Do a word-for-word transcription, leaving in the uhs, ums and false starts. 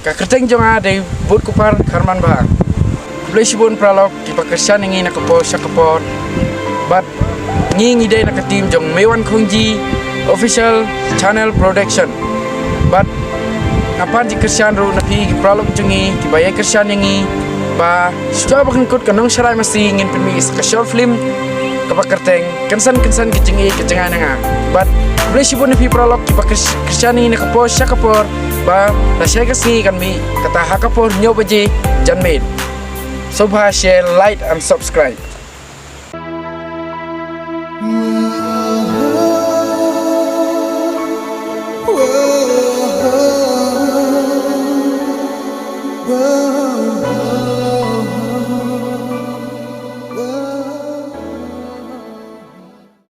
Ka kyrteng jong nga dei Bud Kupar Kharman Bah. Khublei shibun paralok kiba kyrshan ïa ngi na ka por sha ka por. Bad ngi ngi dei na ka team jong Mewan Khongji Official Channel Production. Bad nga pan jingkyrshan ruh na phi ki paralok jong ngi kiba ïai kyrshan ïa ngi ba shuwa ba kut ka nongsharai masi ngin pynmih sa ka short film kaba kyrteng Kynsan Kynsan Ka Jingïeit Ka Jngai Na Nga. Bad khublei shibun na phi paralok kiba kyrshan ïa ngi na ka por sha ka por. Ba lashai ka sngi kan mih kata ha ka por hynñiew baje janmiet. Sngewbha share, like and subscribe.